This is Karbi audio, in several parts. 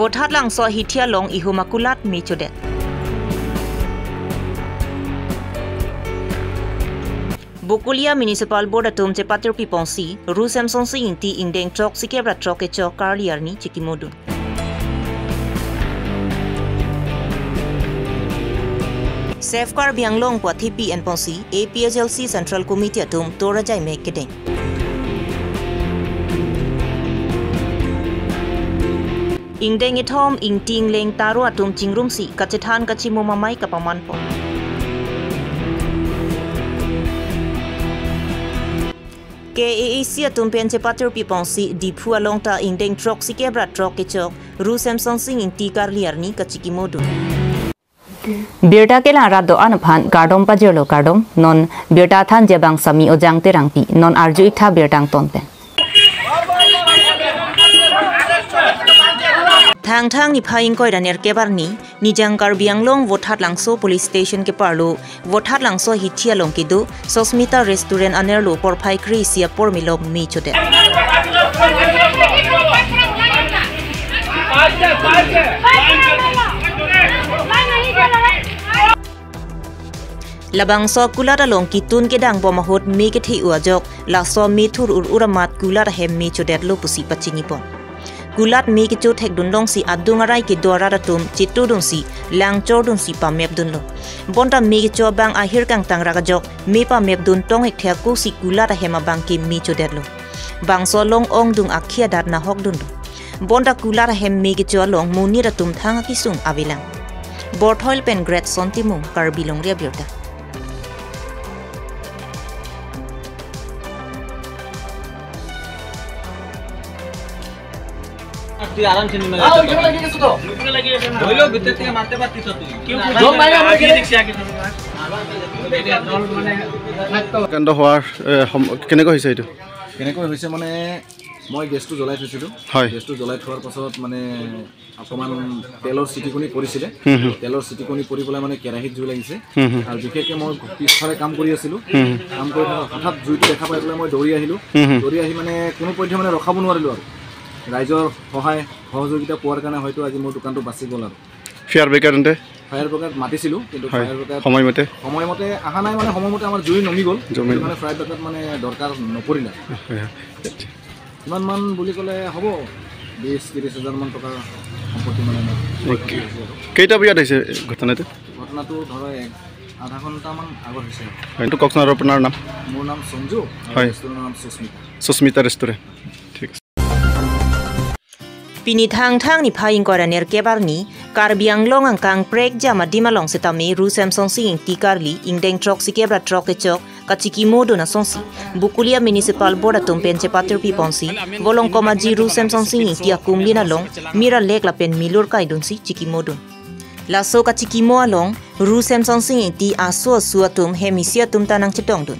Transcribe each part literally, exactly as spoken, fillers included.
Vothatlangso ahithi along ihum akulat me chodet. Bokolia Municipal Board atum chepatirpi ponsi, Ru Semsonsing Ingti ingdeng throk sikep ra throk kechok karli arni chikimodun. Save Karbi Anglong pu athepi enponsi, A P H L C Central Committee atum tor ajaimek kedeng. Ingdeng ithom, ingti ingleng taro atum chingrumsi, kachethan kachimum amei kapamanpon. K A A C atum pen chepatirpi ponsi, Diphu along ta ingdeng throk sikep ra throk kechok, Ru Semsonsing Ingti karli arni kachikimodun. Birta kelang rat do-an aphan kardom pajirlo kardom, non birta thanji abang Sami Ojang Terangpi, non arju-ik tha birta angton pen. Thangthang niphai ingkoi ra nerkep arni, Nijang Karbi Anglong Vothatlangso Police Station keparlo, Vothatlangso ahithi along kedo, Sosmita Restaurant anerlo porphai kre-isi apor milom me chodet. Labangso akulat along ketun kedang bom ahut me kethe-o ajok, laso me thur ur-ur amat kulat ahem me chodetlo pusi pachinipon. Kulat me kecho thekdun longsi adung arai kedo arat atum chetudunsi, langchordunsi pamepdunlo. Bonta me kecho abang ahir kangtang rak ajok, me pamepdun tong-ik the akosi kulat ahem abang ke me chodetlo. Bangso along ongdung akhei adat nahokdunlo. Bonta kulat ahem me kecho along monit atum thang akesung avelang. Borthoi pen Great Son Timung, Karbi Longri Abirta. आप तो आराम से नहीं आओ, लगा। इधर लगे, इधर लगे, सुनो। बोलो, बिते ते मारते बात की तो तू। क्यों? जो मैंने हम लोग आगे के देख से आगे चलो। কাণ্ড হোৱাৰ, এ, সম-, কেনেকৈ হৈছে এইটো? কেনেকৈ হৈছে মানে, মই গেছটো জ্বলাই থৈছিলোঁ। হয়। গেছটো জ্বলাই থোৱাৰ পাছত মানে অকণমান তেলৰ চিটিকনি পৰিছিলে। হুম, হুম। তেলৰ চিটিকনি পৰি পেলাই মানে কেৰাহীত জুই লাগিছে। হুম, হুম। আৰু বিশেষকৈ মই পিছফালে কাম কৰি আছিলোঁ। হুম, হুম। কাম কৰি থকা হঠাৎ জুইটো দেখা পাই পেলাই মই দৌৰি আহিলোঁ। হুম, হুম। দৌৰি আহি মানে কোনো পধ্যে মানে ৰখাব নোৱাৰিলোঁ আৰু। ৰাইজৰ সহায় সহযোগিতা পোৱাৰ কাৰণে হয়তো আজি মোৰ দোকানটো বাচি গ'ল আৰু। ফায়াৰ ব্ৰিগেড তেন্তে? ফায়াৰ ব্ৰিগেড মাতিছিলোঁ, কিন্তু হয়, ফায়াৰ ব্ৰিগেড সময়মতে? সময়মতে অহা নাই, মানে সময়মতে আমাৰ জুই নমি গ'ল। জমি সেইটো গ'ল। কাৰণে ফায়াৰ ব্ৰিগেড মানে দৰকাৰ নপৰিলে। হয়, হয়। কিমান মান বুলি ক'লে হ'ব, বিশ ত্ৰিশ হাজাৰ মান টকাৰ সম্পত্তি মানে আমাৰ অ'কে। হৈছে আৰু। কেইটা বজাত হৈছে ঘটনাটো? ঘটনাটো ধৰক এক, আধা ঘণ্টামান আগত হৈছে আৰু। হয়, এইটো কওকচোন আৰু আপোনাৰ নাম? মোৰ নাম সঞ্জু আৰু হয়। ৰেষ্টুৰেণ্টৰ নাম সুস্মিতা। সুস্মিতা ৰেষ্টুৰেণ্ট। ঠিক আছে। Pini Thangthang niphai ingkoi ra nerkep arni, Karbi Anglong angkang prekjam adim along setame Ru Semsonsing Ingti karli ingdeng throk sikep ra throk kechok kachikimodun asonsi, Bokolia Municipal Board atum pen chepatirpi ponsi, Volongkom Aji Ru Semsonsing Ingti akumlin along mir alek lapen milur kaidunsi chikimodun. Laso kachikimo along, Ru Semsonsing Ingti aso asu atum hem isi atum ta nangchetongdun.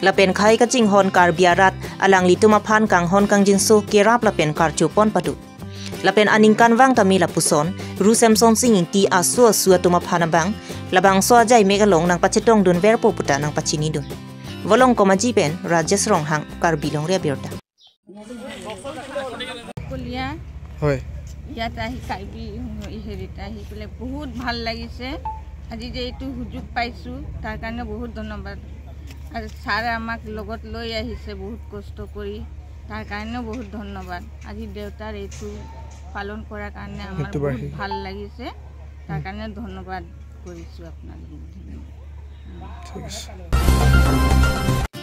Lapen khei kachinghon Karbi arat, alanglitum aphan kanghon kangjinso kerap lapen karchopon padu. Lapen aningkan vang tame lapuson, Ru Semsonsing Ingti aso asu atum aphan abang, labangso ajaimek along nangpachetongdunverpo puta nangpachinidun. Volongkom Aji pen Rajesh Ronghang, Karbi Longri Abirta. কলীয়া। হয়। ইয়াত আহি কাৰ্বি হেৰিত আহি পেলাই বহুত ভাল লাগিছে। আজি যে এইটো সুযোগ পাইছোঁ, তাৰ কাৰণে বহুত ধন্যবাদ। আৰু ছাৰে আমাক লগত লৈ আহিছে বহুত কষ্ট কৰি, তাৰ কাৰণেও বহুত ধন্যবাদ। আজি দেউতাৰ এইটো পালন কৰাৰ কাৰণে আমাৰ সত্তৰবাৰ্ষিকী। বহুত ভাল লাগিছে, তাৰ কাৰণে ধন্যবাদ কৰিছোঁ আপোনালোকক। ধন্যবাদ। ঠিক আছে।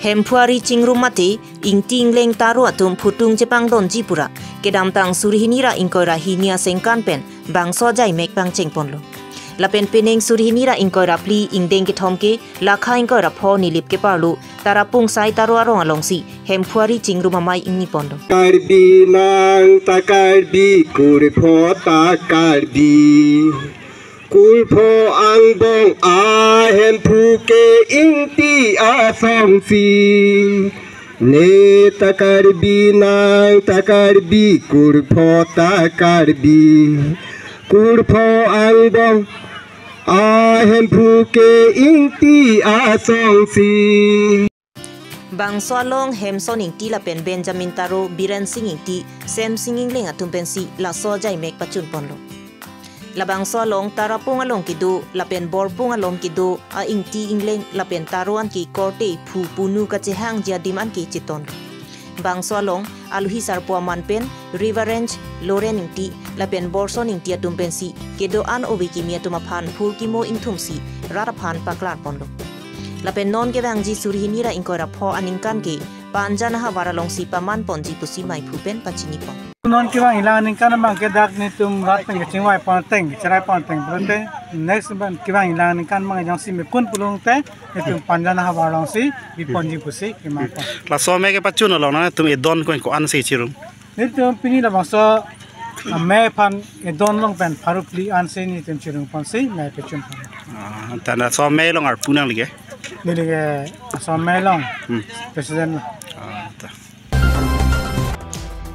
Hemphu ari chingrum mate, ingti ingleng taro atum phutung chepangdonji pura, kedamtang suri hini ra ingkoi ra hini asengkan pen, bangso ajaimek pangchengponlo. Lapen penang suri hini ra ingkoi ra phli ingdeng kethom ke, lakha ingkoi ra pho Nilip keparlo, Tarapung Sai taro arong alongsi, Hemphu ari chingrum amei ingniponlo. Karbi nang ta Karbi, kurpho ta Karbi. Kurpho angbong a Hemphu ke ingti asongsi. Ne ta Karbi nang ta Karbi, kurpho ta Karbi. Kurpho angbong a Hemphu ke ingti asongsi. Bangso along Hemson Ingti lapen Benjamin Taro, Biren Sing Ingti, Semsing Ingleng atum pensi laso ajaimek pachun ponlo. Labangso along Tarapung along kedo lapen Borpung along kedo a-Ingti Ingleng lapen Taro anke korte phu punu kachehangji adim anke chetonlo. Bangso along alohi sarpo aman pen Reverend Loren Ingti lapen Borson Ingti atum pensi kedo-an ove kimi atum aphan phurkimo ingthumsi rat aphan paklar ponlo. Lapen non kevangji suri hini ra ingkoi ra pho aningkan ke Panja nahavar alongsi paman ponji pusi maiphu pen pachini pon. Non kevang ilang aningkan abang ke dak netum rat pen kachingvai pon ateng, cherai pon ateng pulote, next abang kevang ilang aningkan abang jongsi mepun pulote, netum Panja nahavar alongsi bi ponji pusi kemang pon. Laso amei kepachun along nangtum edon ko-an si chirum? Netum pini labangso amei aphan edon along pen pharo phli ansi netum chirum ponsi mei pachun pon. Ah, ta laso amei along arpu nangli ke? Neli ke laso amei along Hmm. president lo. Ah, ta.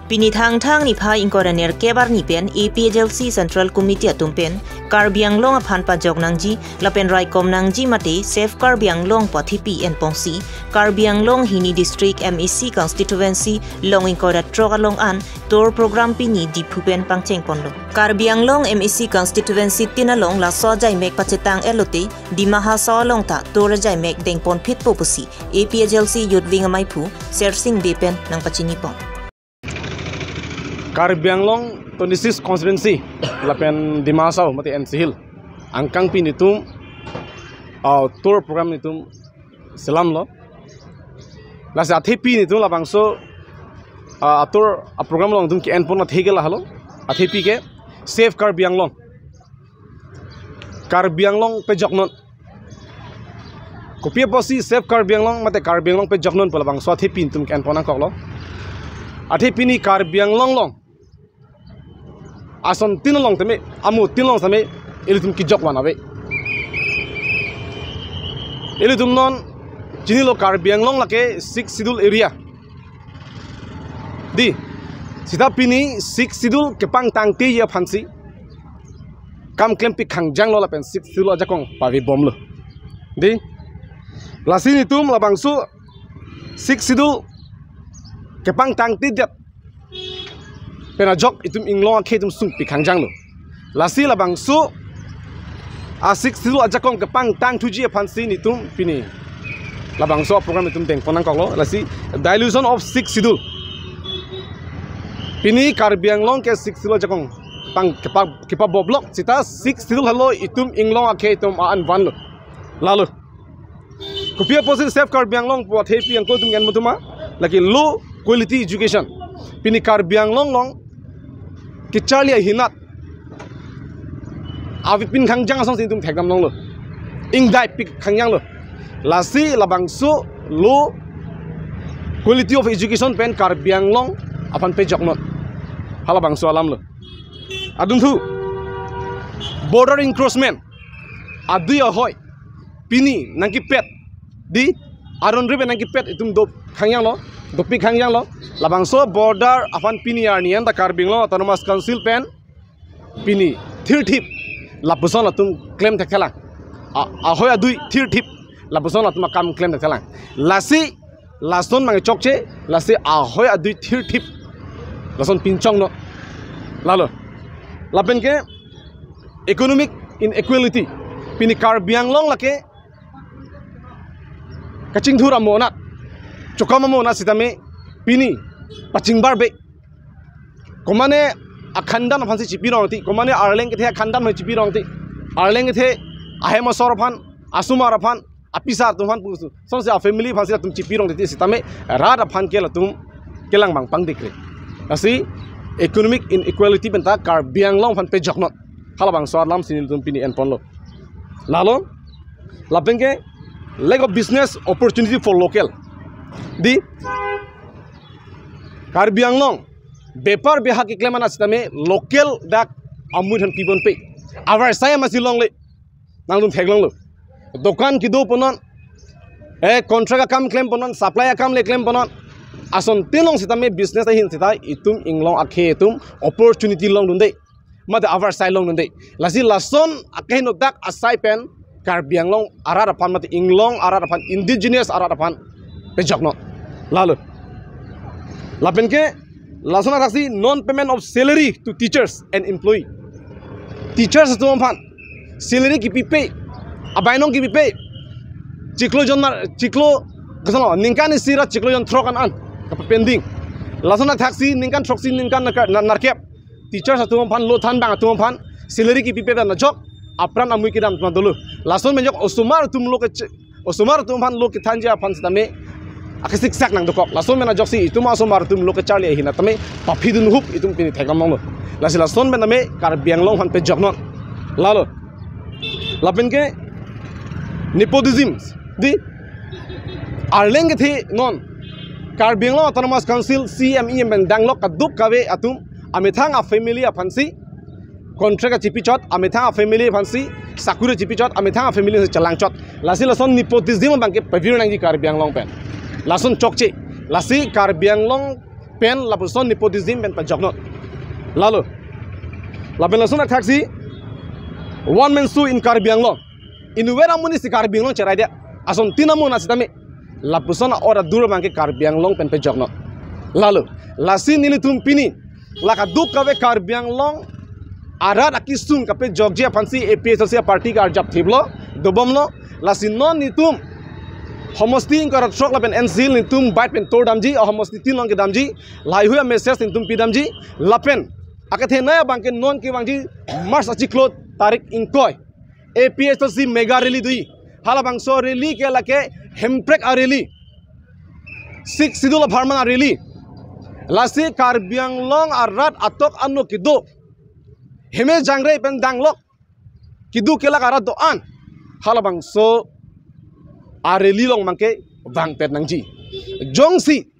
Pini Thangthang niphai ingkoi ra nerkep arni pen A P H L C Central Committee atum pen Karbi Anglong aphan pajok nangji lapen raikom nangji mate Save Karbi Anglong pu athepi enponsi Karbi Anglong hini district M A C constituency long ingkoi ra throk along an tour program pini Diphu pen pangcheng ponlo. Karbi Anglong M A C constituency tin along laso ajaimek pachetang elote Dima Hasao along ta tour ajaimek dengpon phitpo pusi A P H L C Youth Wing amaiphu Sersing Bey pen nangpachini pon. Karbi Anglong twenty-six constituency lapen Dima Hasao mate N C Hill angkangpi netum, ah, tour program netum selamlo. Lasi athepi netum labangso, ah, tour, ah, program along netum ke-enpon athe ke lahelo. Athepi ke Save Karbi Anglong. Karbi Anglong pejoknon. Kopi apotsi Save Karbi Anglong mate Karbi Anglong pejoknon pu labangso athepi netum ke-enpon nangkoklo. Athe pini Karbi Anglong along ason tin along tame, amo tin along tame, ilitum kejok van ave. Ilitum non chinilo Karbi Anglong lake Sixth Schedule area. Di, seta pini Sixth Schedule kepangtangteji aphansi kam klempik hangjanglo lapen Sixth Schedule ajakong pavebomlo. Di, lasi netum labangso Sixth Schedule kepangtangtedet pen ajok itum inglong akhei atum sungpik hangjanglo. Lasi labangso a-Sixth Schedule ajakong kepangtangthuji aphansi netum pini labangso program netum dengpon nangkoklo. Lasi dilution of Sixth Schedule. Pini Karbi Anglong ke Sixth Schedule ajakong pang kepa, kepaboblok seta Sixth Schedule helo itum inglong akhei atum a-an vanlo. Lalo. Kopi apotsi Save Karbi Anglong pu athepi angko atum ke-enpon atum ma, lake low quality education. Pini Karbi Anglong along kecharli ahinat avepin hangjang asonsi netum thekdam longlo. Ingdaipik hangjanglo. Lasi labangso low quality of education pen Karbi Anglong aphan pejoknon. Halabangso alamlo. Adunthu, border encroachment adui ahoi pini nangkepet, di, aron ribe nangkepet itum dop hangjanglo, dopik hangjanglo. Labangso border aphan pini arni anta Karbi Anglong Autonomous Council pen pini thirthip lapuson atum klem thekthelang. A, ahoi adui thirthip lapuson atum akam klem thekthelang. Lasi lason mang chokche, lasi ahoi adui thirthip lason pinchongnon. Lalo. Lapen ke economic inequality. Pini Karbi Anglong lake kachingthur amo anat, chokam amo anat sitame pini pachingbarbe. Komane akhandan aphansi chipirong ti, komane Arleng kethe akhandan aphan chipirong ti, Arleng kethe ahem asor aphan, asomar aphan, apisar atum aphan pusu, sonsi a-family aphansi latum chipirong ti sitame rat aphan ke latum kelang bang pangdikre. Lasi economic inequality penta Karbi Anglong aphan pejoknon. Halabangso alamsi netum pini enponlo. Lalo, lapen ke lack of business opportunity for local. Di, Karbi Anglong bepar beha keklem anat sitame local dak amui than pibonpe. Avarsai amatsi longle. Nangtum theklonglo. Dokan kedo ponnon, eh, contract akam klem ponnon, supply akam le klem ponnon. Ason tin along sitame business ahin sita itum inglong akhei atum opportunity longdunde. Mate avarsai longdunde. Lasi lason akeheno dak asai pen Karbi Anglong arat aphan mate inglong arat aphan, indigenous arat aphan pejoknon. Lalo. Lapen ke, lason athaksi non payment of salary to teachers and employee. Teachers atum aphan salary kipipe, abainong kipipe. Chiklo jon nar, chiklo, kasano, ningkan isi ra chiklo jon throk an an kapending. Lason athaksi ningkan throksi ningkan narka-, nar-, narkep teachers atum aphan, lo than abang atum aphan salary kipipe pen ajok apran amui kedam atum dolo. Lason pen ajok osomar atum lo ke ch-, osomar atum aphan lo kethanji aphan sitame akesiksak nangdokok. Lason pen ajoksi itum osomar atum lo kecharli ahin atame paphidun hup itum pini thekdam longlo. Lasi lason pen tame Karbi Anglong aphan pejoknon. Lalo. Lapen ke nepotism. Di, arleng kethe non Karbi Anglong Autonomous Council C M E M pen danglok kaduk kave atum amethang a family aphansi contract chipichot, amethang a family aphansi sakuri chipichot, amethang a family chelangchot. Lasi lason nepotism abang ke pavir nangji Karbi Anglong pen. Lason chokche. Lasi Karbi Anglong pen lapuson nepotism pen pajoknon. Lalo. Lapen lason athaksi one man show in Karbi Anglong. Inutvet amonit si Karbi Anglong cherai dia. Asontin amonit sitame. Lapuson a-order abang ke Karbi Anglong pen pejoknon. Lalo. Lasi nelitum pini la kaduk kave Karbi Anglong arat akesung kapejokji aphansi A P H L C a-party ke arjap thiplo, dobomlo. Lasi non netum homosti ingkoi ra throk lapen N C L netum bike pen tour damji, ahomosti tin along kedamji, laheihui a-message netum pidamji, lapen akethenei abang ke non kevangji March achiklo tarik ingkoi A P H L C mega rally doji. Halabangso rally ke lake hemprek a-rally. Sixth Schedule apharman a-rally. Lasi Karbi Anglong arat atok ano kedo, heme jangre pen danglok kedo kelak arat do-an halabangso a-rally along abang ke vangpet nangji. Jongsi,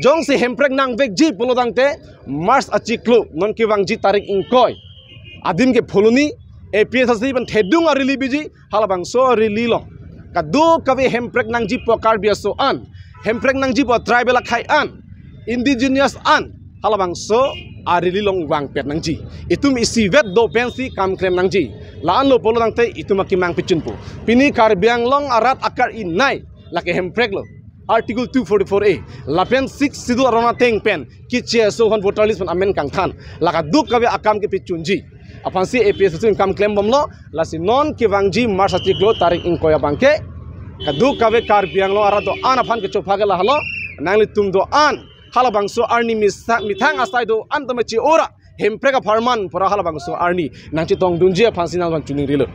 jongsi hemprek nangvekji pulo tangte March achiklo non kevangji tarik ingkoi adim ke Phuloni A P H L C pen thedung a-rally biji, halabangso a-rally along kaduk kave hemprek nangjipo Karbi aso an, hemprek nangjipo tribal akhei an, indigenous an, halabangso a-rally along vangpet nangji. Itum isivet do pensi kam klem nangji. La-anlo pulo tangte itum akemang pechunpo. Pini Karbi Anglong arat akar-inei lake hemprek lo. Article two forty-four A. Lapen Sixth Schedule aron ateng pen keche aso hon voter list pen amen kangthan. La kaduk kave akam kepechunji aphansi A P H L C kam klembomlo. Lasi non kevangji March achiklo tarik ingkoi abang ke kaduk kave Karbi Anglong arat do-an aphan kechopha ke lahelo. Nanglitum do-an halabangso arni misa-, methang asai do-an tame che-ora hemprek apharman pura halabangso arni nangchetongdunji aphansi nangphan choningrilo.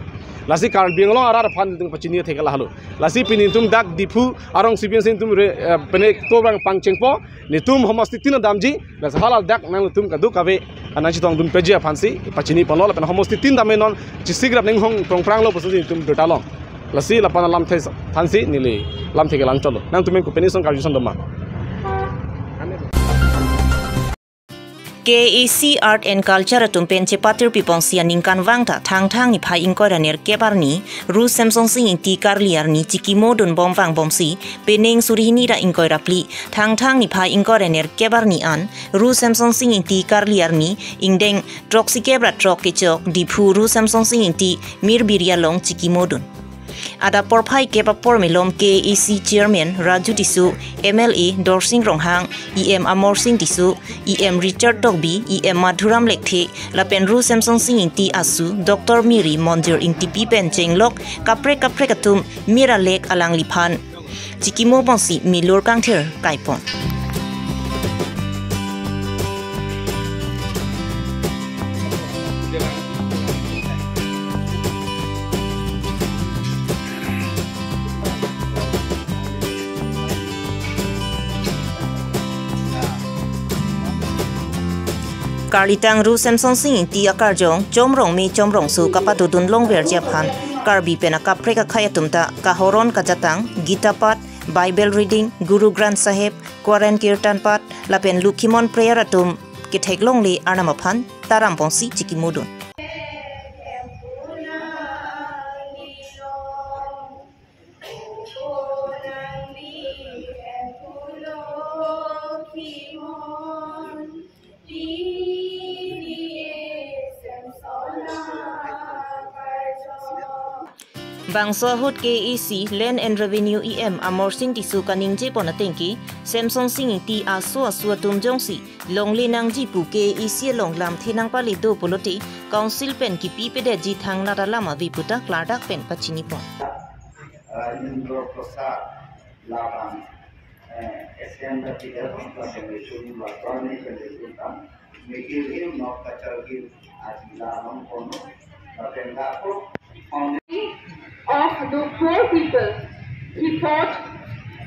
Lasi Karbi Anglong arat aphan netum pachini thek lahelo. Lasi pini netum dak Diphu arongsi pensi netum re, eh, pene tour abang pangchengpo, netum homosti tin damji. Lasi hala dak nangtum kaduk kave nangchetongdun peji aphansi pachiniponlo, lapen homosti tin dam non chisigrap ning hong prongpranglo pusi netum birta long. Lasi lapu-an alamthe thansi neli lamthe kelang cholo. Nangtum pen kopine song karju son doma. K A A C Art and Culture atum pen chepatir piponsi aningkanvang ta Thangthang niphai ingkoi ra nerkep arni Ru Semsonsing Ingti karli arni chikimodun bomvang bomsi penang suri hini ra ingkoi ra phli Thangthang niphai ingkoi ra nerkep arni an Ru Semsonsing Ingti karli arni ingdeng throksikep ra throk kechok Diphu Ru Semsonsing Ingti Mirbiri along chikimodun. Adap porphai kep apor malom K A A C Chairman Raju Tisso, M L A Dorsing Ronghang, E M Amarsing Tisso, E M Richard Tokbi, E M Madhuram Lekthe, lapen Ru Semsonsing Ingti asu Doctor Miri Monjir Ingtipi pen chenglok kaprek kaprek atum mir alek alangliphan chikimo ponsi milur kangthir kaipon. Karlitang Ru Semsonsing Ingti akarjong chomrong me chomrong su kapadodun longverji aphan Karbi pen akaprek akhei atum ta kahoron kajatang, Gita Path, Bible reading, Guru Granth Sahib, Koran Kirtan Path, lapen Lokhimon prayer atum ketheklongle arnam aphan taram ponsi chikimodun. Bangso ahut K A A C Land and Revenue E M Amarsing Tisso kaningjepon atengke, Semsonsing Ingti aso aso atum jongsi longle nangji pu K A A C along lamthe nangpale do pulote, Council pen kipipedetji thangnat alam ave puta klardak pen pachinipon. Rajendra Prasad labang, eh, S M W F, lapen itum lapen itum tam, mikir him, nok kachar him, aji labang kono, lapen dako, on of the poor people. He fought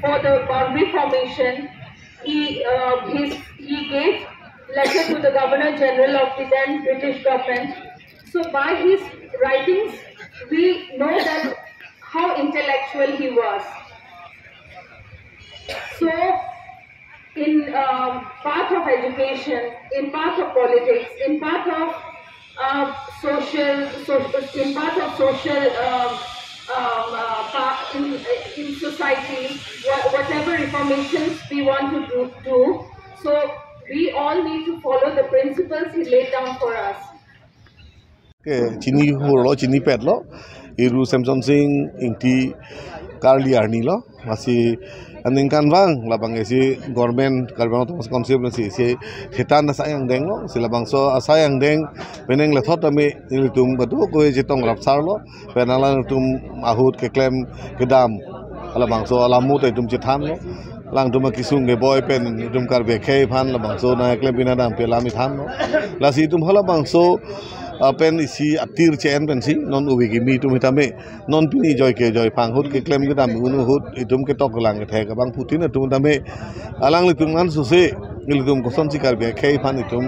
for the boundary formation. He, uh, his, he gave letter to the Governor General of the then British government. So by his writings, we know that how intellectual he was. So in, um, path of education, in path of politics, in path of, uh, social, so, in path of social, um, um, uh, pa-, in, in society, wha-, whatever reformations we want to do, do, so we all need to follow the principles he laid down for us. Ke chini hurlo, chinipetlo, iru Semsonsing Ingti karli arnilo, lasi aningkanvang labang isi government Karbi Anglong Autonomous Council si isi thetan asai angdenglo, si labangso asai angdeng penang lethot tame nelitum badu ko chetong rapsarlo, pen alangtum ahut keklem kedam, labangso alam ahut itum chethanlo. Alangtum akisung keboi pen itum Karbi akhei aphan labangso nangklem pina dam pen alam ithanlo. Lasi itum halabangso, ah, pen isi atir che-en pensi non uvi kimi itum hitame, non pini joi ke joi phang ahut keklem kedam un ahut itum ketok lang kethek abangphutin atum tame, alanglitum ansose ilitum kosonsi Karbi akhei aphan itum,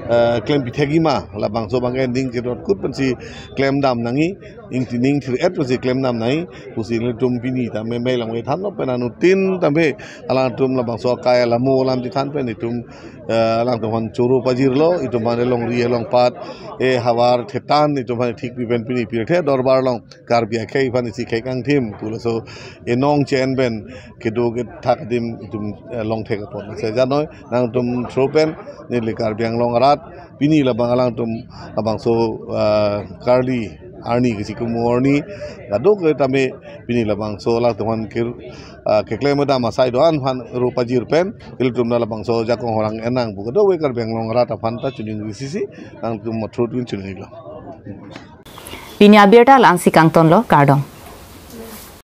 eh, klem pithekji ma, labangso abangke ning chedot kut pensi klem dam nangji, ingti ning thir-et pusi klem dam nangji pusi ilitum pini tame mei lang thanlo, pen anuttin tame alangtum labangso akai alamo alam chethan pen itum, eh, alangtum aphan choro pajirlo, itum aphan longri longpat, eh, havar thetan itum aphan thik pi pen pini pirthe dorbar along Karbi akhei aphan isi khei kangthim pu laso enong che-en pen kedo kethak adim itum, eh, longthek apot. Lasi janoi nangtum through pen neli Karbi Anglong arat pini labang alangtum labangso, ah, karli arni kisi kumu arni kadokave tame pini labangso alangtum aphan kir, ah, keklem kedam asai do-an aphan ro pajir pen ilitum labangso jakong horang enang pu kadokave Karbi Anglong arat aphan ta choningri sisi nangtum mathro tun choningrilo. Pini abirta la-ansi kangtonlo, kardom.